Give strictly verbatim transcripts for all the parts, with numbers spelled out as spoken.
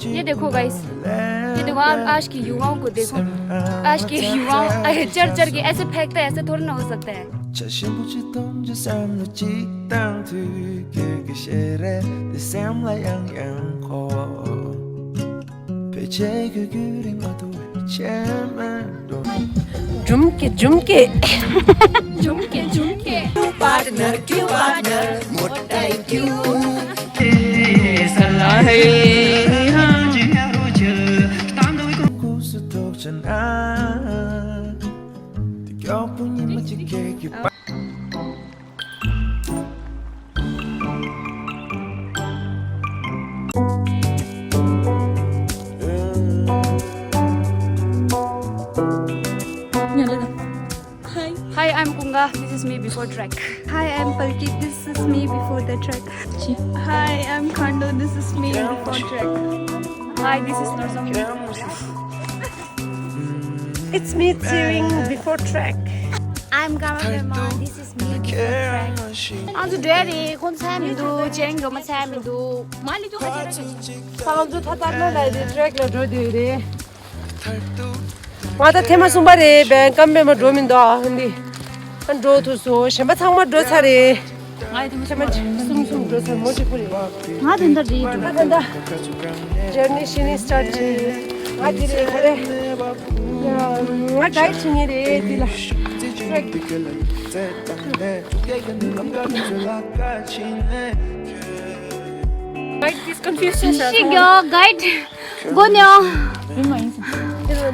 ये देखो गाइस, ये देखो, आप आज की युवाओं को देखो। आज की युवाओं, अरे, चढ़ चढ़ के ऐसे फेंकते हैं, ऐसे थोड़ी ना हो सकता है। झुमके झुमके झुमके झुमके। पार्टनर क्यों पार्टनर मोटा क्यों? Hi. Hi, I'm Kunga. This is me before track. Hi, I'm Palki. This is me before the track. Hi, I'm Khando. This is me before track. Hi, this is Norsong. It's me cheering before track. I'm Gama Pema. This is me before track. ཨང་ཚོ་འགྲོ་ཡ་རེད། ཁོང་ཚོ་ཚར་མི་འདུག་ཅེན་འགྲོ་མ་ཚར་མི་འདུག་མ་ལི་ཏུ་ཁ་ཅེ་ར་ཤི། ཨང་ཚོ་ཐ་ཐར་ལོ་ལ་རེད། ཊེག་ལ་འགྲོ་དུས་རེད། ང་ད་ཐེངས་མ་གསུམ་པ་རེད། བན་ཀམ་པེ་མ་འགྲོ་མི་འདུག་ཨ་འདི། ཨ་འགྲོ་ཐུབ་སོང་། གཞན་པ་ཚང་མ་འགྲོ་ཚར་རེད། ང་ཡི་ཐེངས་མ་ཐེངས་མ་གསུམ་གསུམ་འགྲོ་ཚར། མོ་གཅིག་པུ་རེད་བ། ང་དོན་དག་རེད་འགྲོ། ད་ད་ད། ཇར་ནི་ཤི་ནི་སི་ཊར་ཊི་བྱེད། ང་འདི་རེད་ག་རེ། ང་གའིཌ་བྱེད་མཁན་རེད་འདི་ལ། ཊེག Guide is confused. ཤི་གོ་གའིཌ། གོ་ནི་ཨོ། ཧན་ཌེཌ། ཨིཤ། གའིཌ་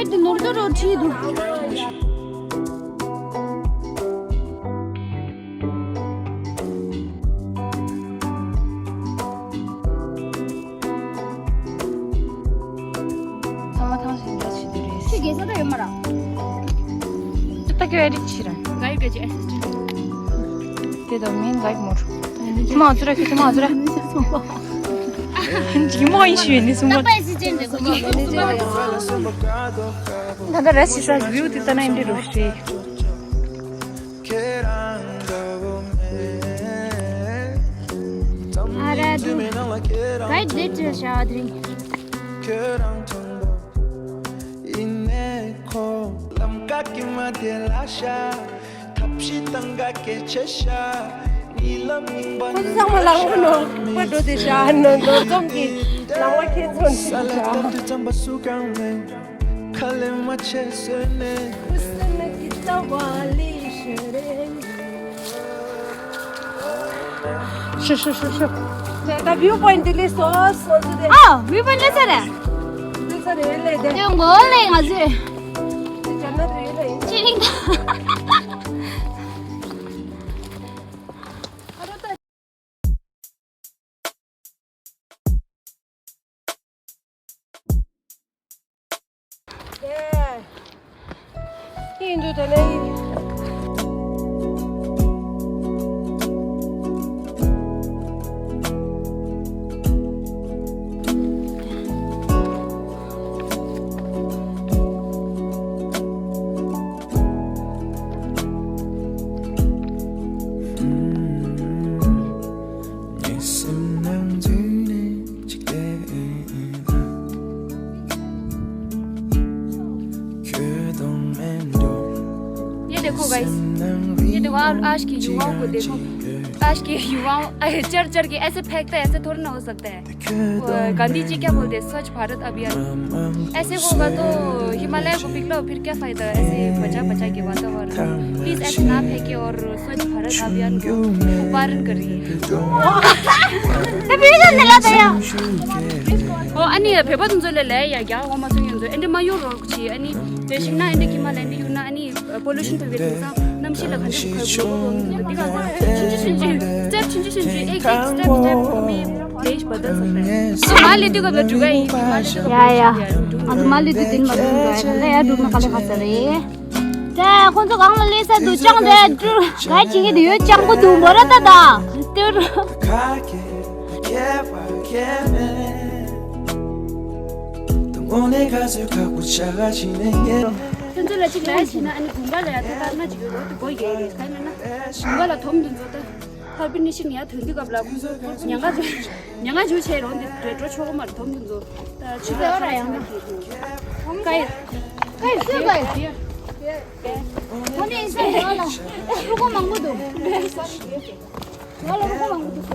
དེ་ནོར་ད་རོ་ཁྲིད་འདུག་ཚང་མ་ཐང་ཞིག་འདྲ་བྱེད་དུས་རེད། ཁྱོད་རྒྱལ་ས་འདྲ་ཡོད་མ་རེད། ད་ཁྱོད་ཨེ་ཌིཊ་བྱེད་ར། གའིཌ་ག་ཅི་ཨེ་སིས་ཊེན་ཊི། དེ་དང་མིན་གའིཌ་མོར། ཁྱི་མ་ཚུར་ར། ཁྱི་མ་ཚུར་ར། ཁྱི་མ་ཡིན་ཞུས་ནི་སུ་མ། ད་ལྟ་ར་ཞིག་ས་བིའུ་དེ་ལྟ་ན་ཡིན་འདྲ་རུ་ཞིག་ཨ་ར་དུ། གའིཌ་དེ་ཅི་ཤ་དྲིན། ཁོ་ཚོ་ཚང་མ་ལག་པ་ནོར་བ་འགྲོ་དེ་ཤ་ནོར་འཛོམས་ཀྱི་ལག་པ་ཁྱེད་ཚོ་འདི་ཤ། ཤོ་ཤོ་ཤོ་ཤོ། ད་བིའུ་པོ་ཡིན་ཊི་དེ་སླེབས་སོང་། སོང་ཙི་དེ། ཨ། བིའུ་པོ་ཡིན་ཊི་སླེབས་ཚར་རེད། སླེབས་ཚར་རེད་ལེ་དེ། དེ་མགོ་ལེ་ང་ཚོས། དེ་ཅར་ན་རེད་ལེ། ཅི་རིང་ད། ཡིན་འདུག་དེ་ནས། ये देखो गाइस, ये देखो, आप आज की युवाओं को देखो। आज की युवाओं, अरे, चढ़ चढ़ के ऐसे फेंकते हैं, ऐसे थोड़ी ना हो सकता है। वो गांधी जी क्या बोलते हैं, स्वच्छ भारत अभियान। ऐसे होगा तो हिमालय को पिघलाओ, फिर क्या फायदा ऐसे बचा बचा के वातावरण। प्लीज ऐसे ना फेंके और स्वच्छ भारत अभियान को पालन करिए। ཨོ་ཨ་ནི་བོད་པ་དེ་ཚོ་ལ་ལས་ཡ་རྒྱ་འོ་མ་སོང་ཡོང་ཚོ་ཨེ་འདྲ་མ་ཡོང་རོགས་གྱིས། ཨ་ནི་དེ་བཞིན་ན་ཨེ་འདྲ་ཁྱི་མ་ལ་ཨེ་འདྲ་ཡོང་ན་ཨ་ནི་པོ་ལུ་ཤན་ཕེབས་པའི་དེང་སང་གནམ་གཤིས་ལ་ག་འདྲ་འཁོར་དགོས་འདུག་འདི་ག་ཚོ་ཆུང་ཆུང་ཆུང་ཆུང་སི་ཊེབ་ཆུང་ཆུང་ཆུང་ཆུང་ཨེག་ཨེག་སི་ཊེབ་སི་ཊེབ་ཁོ་མི་དེ་བ་དན་སོང་ནས། མ་ལི་དུས་སྐབས་ལ་འགྲུལ་ག་ཡིན། མ་ལི་དུས་ཡ་ཡ། ང་ཚོ་མ་ལི་དུས་དེ་ནི་མ་འགྲུལ་འགྲོ་ཡ། ད་ལྟ་ཡར་འགྲོ་ན་དཀའ་ལས་ཁག་ས་རེད། ད་ཁོང་ཚོ་གང་ལ་སླེབས་ས་འདུག་ཅང་དེ་ཏུར་ག་བྱེད་ཀྱི་འདུག་ཡོད་ཅང་པོ་འདུག་མོ་ར་ད་ད་ཏུར། ཁྱོད་ཚོ་ལ་གཅིག་ལབ་ཡ་བྱས་ན། ཨ་ནི་དགུན་ཁ་ལ་ཡ་ད་ལྟ་ན་ཅིག་ཡོད་རོགས་དེ་སྒོ་ཡེ་རེད། ག་ཡིན་ན་དགུན་ཁ་ལ་དོམ་དུ་འཛོ་ད། ཧར་པི་ནི་ཤིང་ཡ་ཐོན་དུས་སྐབས་ལ་ཁོང་ཚོ་ཉང་ཁ་ཉང་ཁ་འཇུ་བྱས་རོགས་འདི་རེད་འགྲོ་ཆོག་གི་མ་རེད། དོམ་དུ་འཛོ་ད་ཆུ་ཚོད་ར་ཡང་ན་ཀ་ཡི་ཀ་ཡི་སུས་ཀ་ཡི་ཁོ་ནི་ཨིན་སའི་ང་ལ་རུ་ཁོ་མང་པོ་འདུག་ང་ལ་རུ་ཁོ་མང་པོ་འདུག་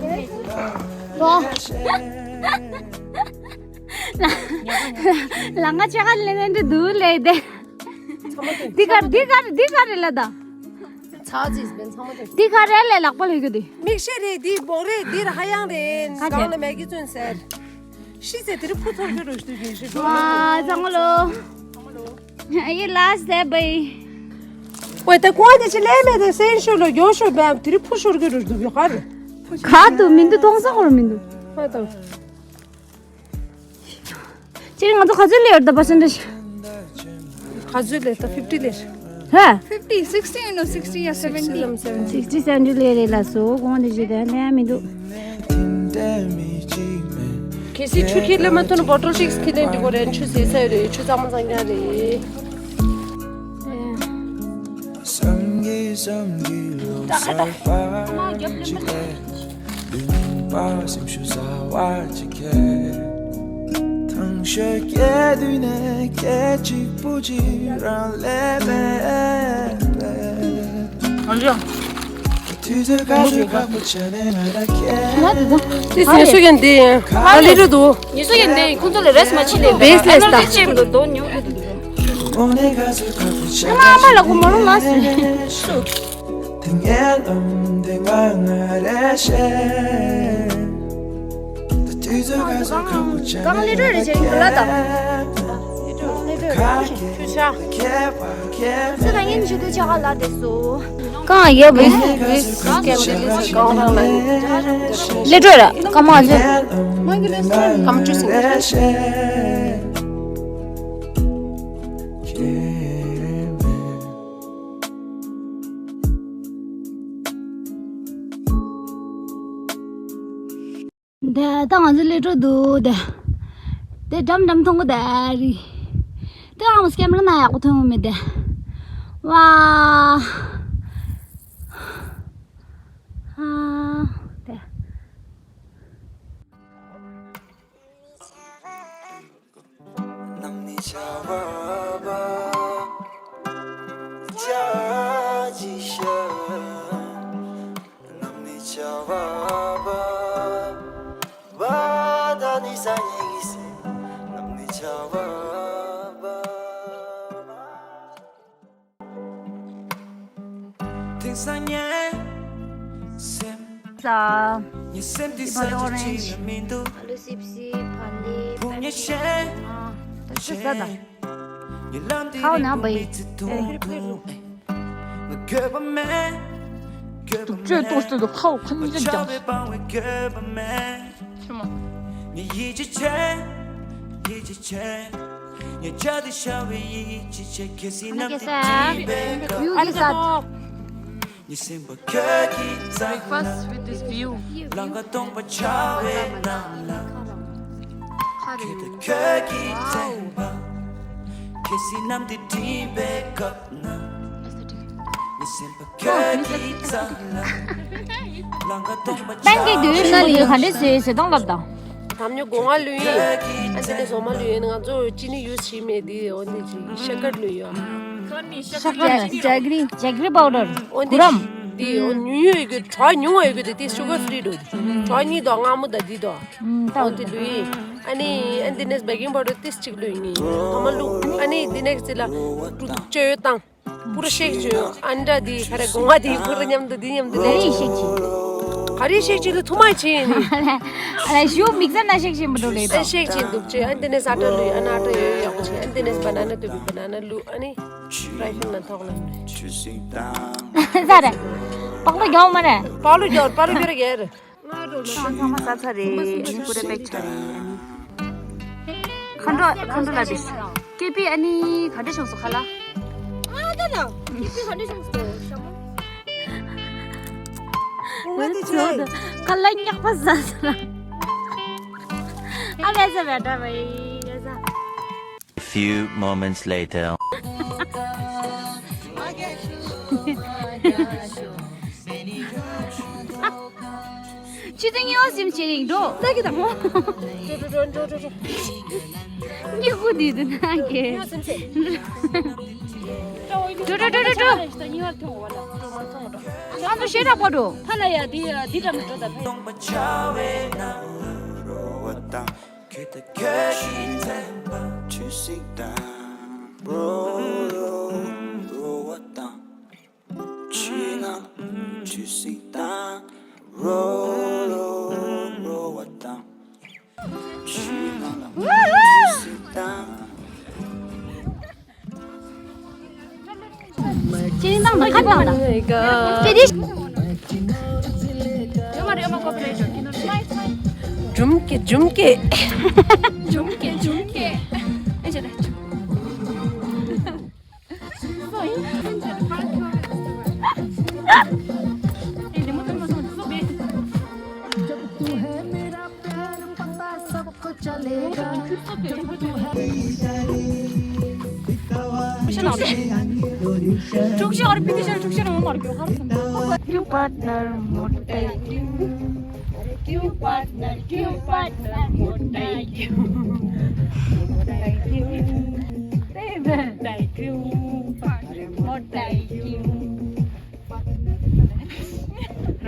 ལོ། ལ་ང་ཅག་ལེ་ནན་དུ་དུ་ལེ་དེ། འདི་ག་འདི་ག་འདི་ག་རེ་ལ་ད། ཚ་ཅིས་བན་ཚང་མ་དེ། འདི་ག་རེ་ལེ་ལག་པ་ལེ་གི་དེ། མིག་ཤེལ་རེད། འདི་བོག་རེད། འདི་ར་ཧ་ཡང་རེད། གང་ལ་མེད་ཀི་ཙུན་ཟེར། ཤི་ཟེར་དེ་རུ་ཕུ་ཚོར་གི་རུ་ཤི་གི་ཤི་གི། ཨ་ཙང་ལོ། ཨ་ཡེ་ལ་སེ་བའི། ཝེ་ད་ཀོ་དེ་ཅི་ལེ་མེད་དེ་སེན་ཤོ་ལོ་གྱོ་ཤོ་བ་དེ་རུ་ཕུ་ཤོར་གི་རུ་ཤི་གི་ཧ་རེ། ག་དུ་མིན་དུ་ཐོང་ས་ཧོར་མིན་དུ། ཧ་དང་། ཁྱེད་ང་ཚོ་ག་ཚོད་ལས་ཡོད་ད་པར་སེན་ཊེཇ། ག་ཚོད་ལས་ད་ཕིབ་ཊི་ལས། ཧ། ཕིབ་ཊི། སིག་སི་ཊི་ཡིན་ནོ། སིག་སི་ཊི་ཡ་སེ་ཝེན་ཊི། སིག་སི་ཊི་སེ་ཝེན་ཊི་ལས་རེད་ལ་སོ་གོང་དེ་ཞིག་དེ་ལས་མི་འདུག་གལ་སྲིད་ཆུ་ཁྱེར་ལས་མ་ཐུབ་ན་བོ་ཊལ་ཅིག་ཁྱེར་ལེན་འགྲོ་དགོས་རེད། ཆུ་ཟས་ས་ཡོད་རེད། ཆུ་གཙང་མ་གཙང་རྐྱང་རེད། སེམས་ཤུགས་ཟ་བར་ཅི་ཁེ། ཐང་ཤོད་སྐྱེ་དུས་ནས་སྐད་ཅིག་པུ་ཅིག་རང་ལས་པས། ང་ཚོ་དུས་ཚོད་ག་ཚོད་ཁག་པོ་བྱས་ནས་ང་ལ་ཁྱེད། ང་དེ་དང་། དེ་སེམས་ཤུགས་ཀྱང་འདི་ཡིན། ང་ལས་འགྲོ་འདུག་ཉི་ཤུ་ཡིན་དེ་ཁོང་ཚོ་ལ་རེས་མ་ཕྱིན་ནས་བེས་ལས་ད་ཅེས་མི་འདུག་དོ་ཉོ་གི་འདུག་ཨ་མ་ཨ་མ་ལ་གོ་མ་རུང་ལ་སུ། དེ་ངའི་ལམ་དེ་ང་ང་རེ་བཤད། ད་དུས་ཚོད་ག་ཚོད་ཁག་པོ་བྱས་ནས་ང་ལ་ཁྱེད། ཁ་ཁྱེད་ཁྱེད་པ་ཁྱེད་པ། ཁྱེད་ད་ངན་ཞུ་དུས་ཆ་ག་ལ་དེ་སུ། གང་ཡོད་པའི་ལེ་ཏྲོ་ར་ཀ་མ་ཟེར། ཀམ་ཅུ་སིང་། དེ་ད་ང་ཚོ་ལེ་ཏྲོ་འདུག་དེ། དེ་འགྲམ་འགྲམ་མཐོང་གི་དེ་རི། དེ་ཨ་མ་སི་ཀེམ་ར་ན་ཡག་པོ་ཐོན་མི་དེ། ཝ། ཨ། དེ། དེང་སང་ངའི་སེམས། ས། ངའི་སེམས་འདི་ས་ཆ་གཅིག་ལ་མི་འདུག་ཨ་ལུ་སིབ་སིབ་ཕ་ལི་བུ་ངའི་ཤེས། ཨ། ད་ཤི་ས་ད། ངའི་ལམ་འདི་ཁའོ་ན་རིང་པོ་བའི་མི་ཚེ་ཐུང་ཐུང་། ང་འགྱོད་པ་མེད། འགྱོད་པ་མེད། དུག་ཅོས་ཏོག་ཙེ་དུ་ཁའོ་ཁ་ཉིན་ཅང་ཅང་། ཆེ་མོ། ངས་ཡིད་ཆེས་བྱེད། ཡིད་ཆེས་བྱེད། ངས་བྱ་དེ་ཤ་བའི་ཡིད་ཆེས་བྱེད། གལ་སྲིད་ནམ་དུ་བྲིས་པའི་སྐབས། ཡུ་གི་ས། ངའི་སེམས་པ་ཁྱོད་ཀྱི་རྩ་ལ། Breakfast with this view. ལང་ཀ་སྟོང་པ་ཆགས་པའི་ནང་ལ། ཁྱེད་དང་ཁྱོད་ཀྱི་བརྩེ་བ། གལ་སྲིད་ནམ་དུ་བྲིས་པའི་སྐབས། ཏན་ཏན་དུས་ན་ལི་ག་འདྲས་བཟོས་ཟེར་དང་ལབ་དང་། དམ་ཉོ་སྒོ་ང་ལུས་ཡིན། ཨ་འདི་ནས་ཟོ་མ་ལུས་ཡིན། ང་ཚོ་ཅི་ནི་ཡུས་བྱེད་མེད་དེ། འོ་འདི་ཅི་ཤ་ཀར་ལུས་ཡོད། ཤ་ཀར་ཇ་ཇ་གི་རི་ཇ་གི་རི་པའོ་ཌར། འོ་འདི་གུ་རམ། འདི་འོ་ཉུང་ཉུང་ཡོད་གི་གྲོ་ཉུང་བ་ཡོད་གི་དེ་དེ་ཤུ་གར་ཕི་རི་འགྲོ། གྲོ་གཉིས་དོ་མངར་མོ་དང་འདི་དོ། ཨུམ། ད་འོ་འདི་ལུས་ཡིན། ཨ་ནི་ཨ་འདི་ནས་བེ་ཀིང་པའོ་ཌར་ཏིས་གཅིག་ལུས་ཡིན། ཐ་མ་ལུག་ཨ་ནི་འདི་ནས་ཅི་ལ་ཅོ་ཡོད་དང་། པུ་ར་ཤེག་ཅིག་ཡོད། ཨན་ཏྲ་དེ་ག་རེ་སྒོ་ང་དེ་པུ་ར་མཉམ་དུ་དེ་མཉམ་དུ་ག་རེ་ལས་ཤེག་ཅིག་ག་རེ་ཤེག་ཅིག་ལ་ཐུ་མ་ཅིག་ཡིན་ནི། ཨ་ལ་ཞུ་མིག་ཙམ་ན་ཤེག་ཅིག་མི་འགྲོ་ལེ་ད། ཨན་ཤེག་ཅིག་འདུག་ཅིག་ཨན་དེ་ནས་ས་ཏྲ་ལུས་ཨན་ཨ་ཏྲ་ཡོད་ཡོད་ཅིག་ཨན་དེ་ནས་བ་ན་ན་ཏུ་བི་བ་ན་ན་ལུ་ཨ་ནི་ཕ་རའི་ཕན་ལ་ཐོག་ལ། ས་རེ། པག་ལོ་རྒྱོག་མ་རེ། པག་ལོ་རྒྱོག་པག་ལོ་རྒྱོག་རེ་གེ་རེ། ང་རོ་ལ་ཚང་མ་ས་ཚ་རེད། ཨ་ནི་ཀུ་རེ་པེག་ཆ་རེད། ཨ་ནི་ཁ་འགྲོ་ཁ་འགྲོ་ལ་དེ་ཀེ་པི་ཨ་ནི་ག་འདྲ་བྱུང་སོང་ཁ་ལ། ཨ་ད་ལ་ཀེ་པི་ག་འདྲ་བྱུང་སོང་ཞྭ་མོ། ཁ་ལ་ཉག་པ་ཟ་ཟ་ལ། ཨ་ལས་ཟ་བས་འདྲ་བས་ལས་ཟ། Few moments later. ཆུ་ཚོད་གཉིས་པ་ཟིན་བྱེད་རིང་འགྲོ། ལྟ་གི་དང་། སྙིང་ཁུ་དེ་དུ་ན་གེ། འགྲོ་འགྲོ་འགྲོ་འགྲོ་འགྲོ། ང་ཚོ་ཤེས་རབ་པོ་འགྲོ། ཕ་ལ་ཡ་འདི་འདི་འགྲམ་འགྲོ་ད་ཕ། ཁྱེད་ཀྱི་ཁྱད་ཞིག་འཐེན་པ་ཆུ་སྲིན་དང་རོ་རོ་རོ་བ་དང་། ཆུ་ནང་ཆུ་སྲིན་དང་རོ་རོ་རོ་བ་དང་། ཆུ་ནང་ལ་ཆུ་སྲིན་དང་། ཅིན་དང་ན་ཁ་དང་ན། ཅི་དི། ཇུམ་ཀེ་ཇུམ་ཀེ། ཇུམ་ཀེ་ཇུམ་ཀེ། ཨེ་ཅེ་རེ། क्यों पार्टनर मोटा क्यों? अरे क्यों पार्टनर, क्यों पार्टनर मोटा क्यों? मोटा क्यों? मोटा क्यों? मोटा क्यों?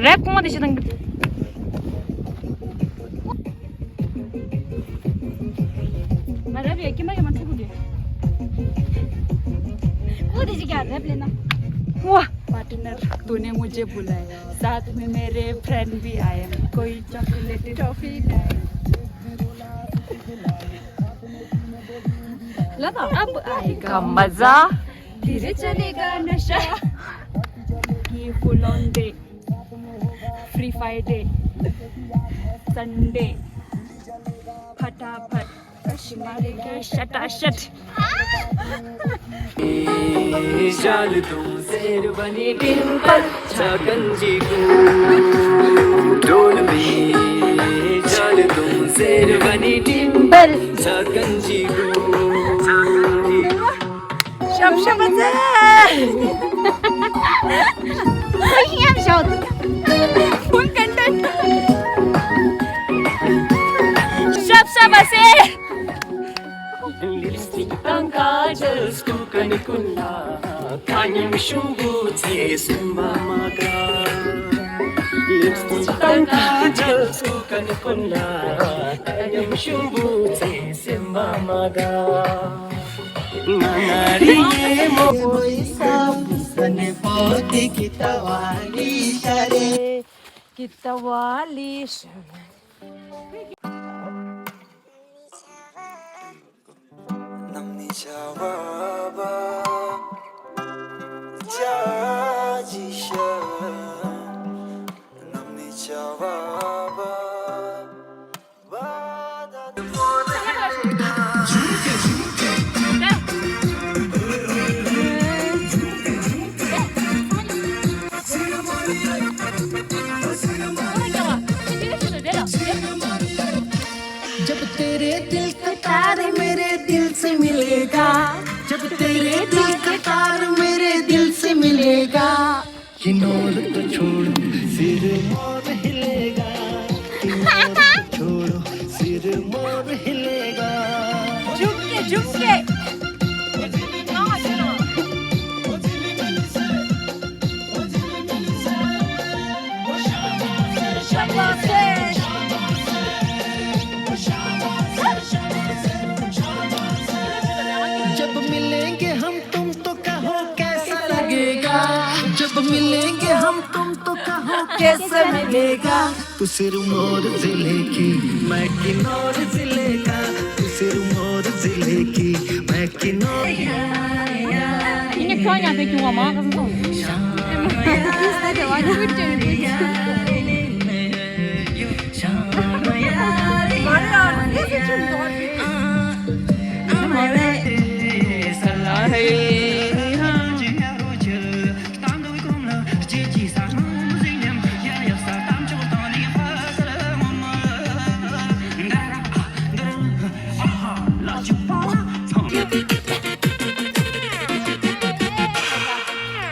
རེབ་གོང་མ་དེ་ཞིག་དང་། ང་རེབ་ཡ་ཀི་མ་ཡ་མ་ཐུག་གི། ཁོ་དེ་ཞིག་ཡ་རེབ་ལེ་ན། ཝ། पार्टनर तूने मुझे बुलाया, साथ में मेरे फ्रेंड भी आए, कोई चॉकलेट टॉफी लाए। अब आएगा मजा। धीरे चलेगा नशा। ये full on day, free fire day, Sunday, फटाफट कश मारेगा शटाशट। जाल तुम शेर बनी डिम्पल छाकन जी को डोल में। जाल तुम शेर बनी डिम्पल छाकन जी को। ཤབ་ཤབ་པ་ཚེ། ཡང་ཤོད། Full content. ཤབ་ཤབ་པ་ཚེ། लिपस्टिक དང་ཁ་ཇལ་སྐུ་ཀུན་ལ་ཁ་ཉིན་ཤུང་བུ་ཚེ་སེམས་པ་མ་དགའ། लिपस्टिक དང་ཁ་ཇལ་སྐུ་ཀུན་ལ་ཁ་ཉིན་ཤུང་བུ་ཚེ་སེམས་པ་མ་དགའ། जब तेरे दिल का तार मेरे दिल से मिलेगा, जब तेरे दिल का तार मेरे दिल से मिलेगा, किन्नौर तो छोड़ो, सिरमौर हिलेगा। किन्नौर तो छोड़ो, सिरमौर हिलेगा। झुमके, झुमके। जब मिलेंगे हम तुम तो कहो कैसा लगेगा, जब मिलेंगे हम तुम तो कहो कैसा लगेगा। तू सिरमौर जिले की, मैं किन्नौर जिले का, तू सिरमौर जिले की, मैं किन्नौर।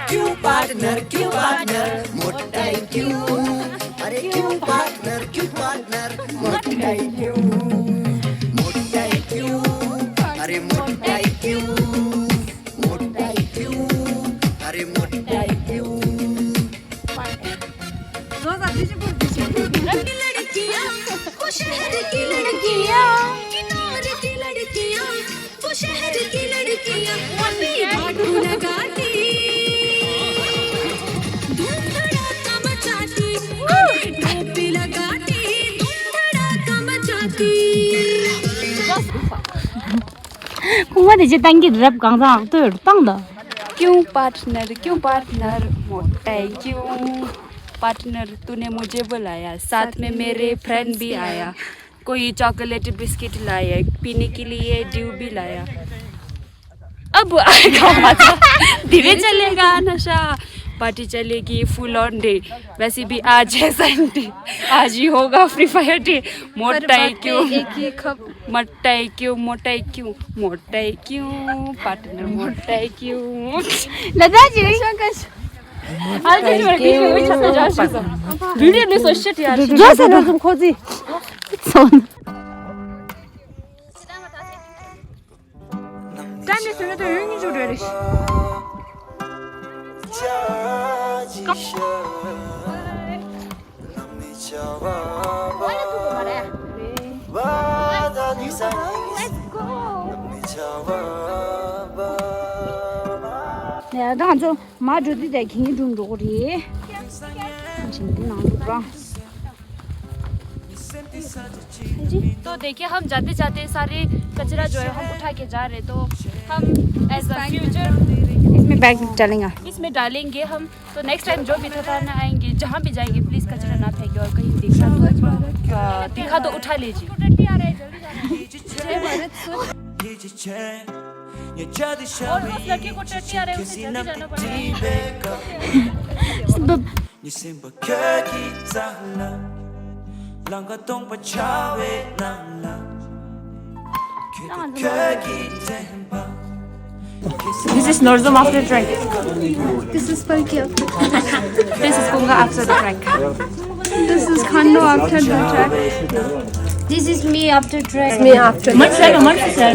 क्यों पार्टनर, क्यों पार्टनर, मोटाई क्यों? अरे क्यों पार्टनर, क्यों पार्टनर, मोटाई क्यों? मोटाई क्यों? अरे मोटाई क्यों? मोटाई क्यों? अरे मोटाई क्यों? लड़कियां, वो शहर की लड़कियां, किन्नौर की लड़कियां, वो शहर की लड़कियां, अभी भाटू लगाती, धूम धड़ाका मचाती, अभी टोपी लगाती, धूम धड़ाका मचाती। ཁོང་མ་དེ་ཅི་བཏང་གི་རབ་གང་ཚང་ལྟོས་བཏང་ད། क्यों पार्टनर, क्यों पार्टनर, मोटा है क्यों? पार्टनर, तूने मुझे बुलाया, साथ में मेरे फ्रेंड भी आया। कोई चॉकलेट बिस्किट लाया, पीने के लिए ड्यू भी लाया। अब आएगा मजा, धीरे चलेगा नशा, पार्टी चलेगी फुल ऑन डे। वैसे भी आज है संडे, आज ही होगा फ्री फायर डे। मोटा है क्यों? एक ही खप। मोटा है क्यों? मोटा है क्यों? मोटा है क्यों? पार्टनर मोटा है क्यों? लगा जी। आज तो जो रखी हुई छत्ता जा शुरू। वीडियो नहीं सो शिट यार। जो से ना तुम खोजी। सोन। टाइम नहीं सुने तो यूं ही जुड़ रहे। ཡ་ད་ང་ཚོ་མ་འགྲོ་དུས་དེ་གིན་འགྲོ་འགྲོ་གི་རེད། ཅིང་འདི་ནང་འདུག་ར། तो देखिए, हम जाते जाते सारे कचरा जो है हम उठा के जा रहे, तो हम एज अ फ्यूचर इसमें बैग डालेंगे। इसमें डालेंगे हम। तो नेक्स्ट टाइम जो भी ठिकाना आएंगे, जहाँ भी जाएंगे, प्लीज कचरा ना फेंके और कहीं दिखा तो, अ, दिखा तो उठा लीजिए। और उस लड़के को टट्टी आ रहा है, उसे जल्दी जाना पड़ेगा। This is Norzum after drink. This is Polki after. This is Punga after the drink. This is Khando after the drink. This is me after drink. Me after. Much better, much better.